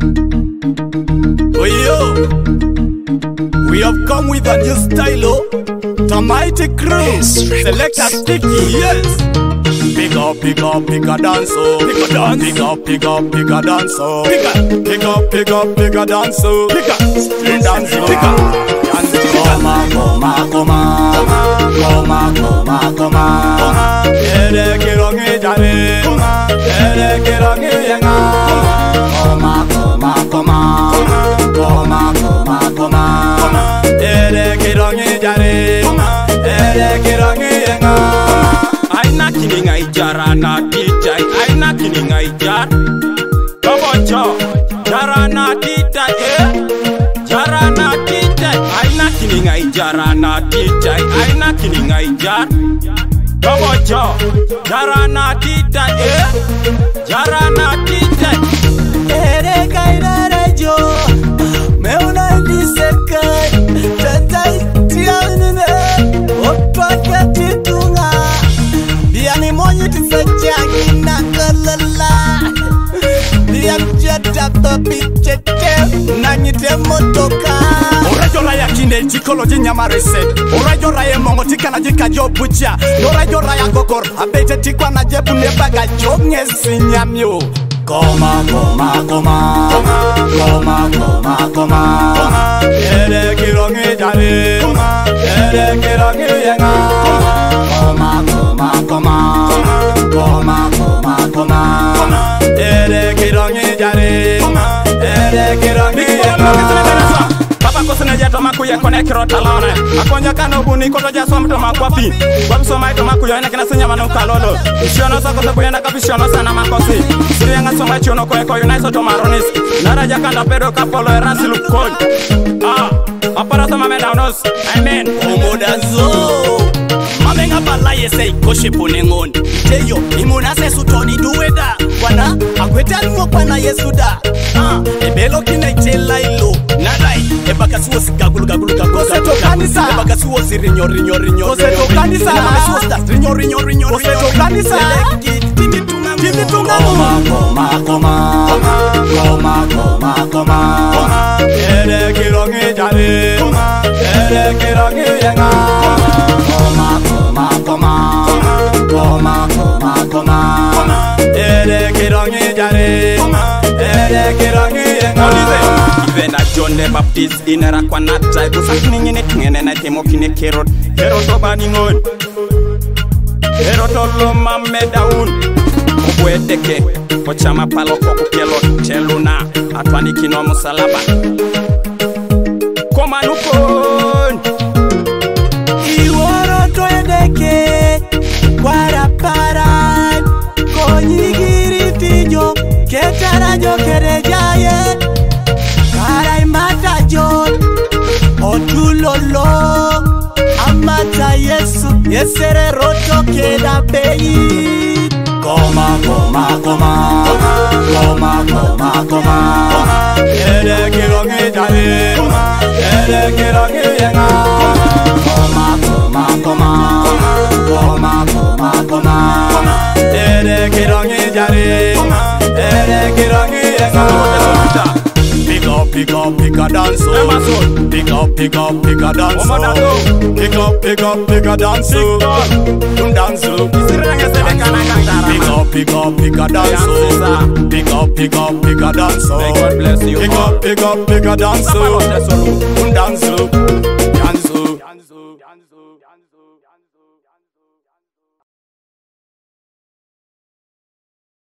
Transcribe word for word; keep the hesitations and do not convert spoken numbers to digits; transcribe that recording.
Oh yo, we have come with a new style, oh. Tamaiti Crew, selector Sticky, yes. Big up, big up, big a dance, oh. Big a dance. Big up, big up, big a dance, oh. Big up, big up, big a dance, oh. Big up, street dance, oh. Big up. Dance, koma, koma, koma. Koma, koma, koma. Ere kirongi jare. Ere kirongi yenga. Koma, koma, koma. Koma, koma, koma. Ere kirongi jare. Ere kirongi yenga. Aina kininga ijara na tijai. Aina kininga ijara. Kabocho. Jara na tijai, eh. Jara na tijai. Aina kininga ijara na tijai. Aina kininga ijara. Kabocho. Jara na tijai, eh. Jara na tijai. Ere kairara jo. Meuna disekai. Tatai tianine. Otwa katitunga. Biani monyi tisachagi na kalala. Bian jada papi chete. Nanyite motoka. Orajo raya kinde jikolo jinyamare se. Orajo raya mongo tikana jika jo bucha. Orajo raya kokor. Abete tikwa na jebu ne baga jo ngesi nyamio. Koma, koma, koma. Koma, koma, koma. Ere kirongi jare. Ere kirongi yenga. Koma, koma, koma. Koma, koma, koma. Ere kirongi jare. Ere kirongi yenga. Papa kosene jato makuye kone kiro talone. Akonja kano buni koto ja som to makwapi. Kwa bisoma to makuyo ene kina sinya manu kalolo. Siono sako se kuyenda kapi siono sana makosi. Siri yanga soma chiono kwe ko yunai so to maronis. Nara jakanda pedo kapolo erasi lukon. Ah, apara sama me daunos. Amen. Omodazo. Mamenga bala yese ikoshe ponengon. Teyo, imuna se sutoni duweda. Wana, akweta nuo kwana Yesu da. Ah, ebelo kina ichela ilo. Nadai, ebakasuo si gagulu, gagulu, gagulu. Ose to kanisa. Ebakasuo si rinyo, rinyo, rinyo. Ose to kanisa. Ebakasuo si da, rinyo, rinyo, rinyo. Ose to kanisa. Eleki, timi tunga. Timi tunga. Koma, koma, koma. Koma, koma, koma. Ere kirongi jare. Ere kirongi yenga. Koma, koma, koma. Koma, koma, koma. Ere kirongi jare. Ere kirongi yenga. Ive na John the Baptist inera kwa nata. Kusakini ngini tungene na temo kine kerot. Kerot obani ngon. Ero tolo mame daun. Obweteke. Ochama palo kokukelo teluna. Atwani kino musalaba. Komanukon. Iworo to edeke. Kwara paran. Konyigiri tijo. Ketara jo kere jaye. Kara imata jo. Otulolo. Amata Yesu, yesere roto keda peyi. Koma, koma, koma. Koma, koma, koma. Ere kirongi jare. Ere kirongi yenga. Koma, koma, koma. Koma, koma, koma. Ere kirongi jare. Ere kirongi yenga. Pick up, pick up, pick a dance, oh. Emerson. Pick up, pick up, pick a dance, Omo oh. Dato. Pick up, pick up, pick a dance, oh. Victor. Un dance, oh. Isirenge sebe kana kantara. Pick up, pick up, pick a dance, oh. Pick up, pick up, pick a dance, oh. May God bless you. Pick up, pick up, pick a dance, oh. Papa Lord, that's all. Un dance, oh. Dance, oh.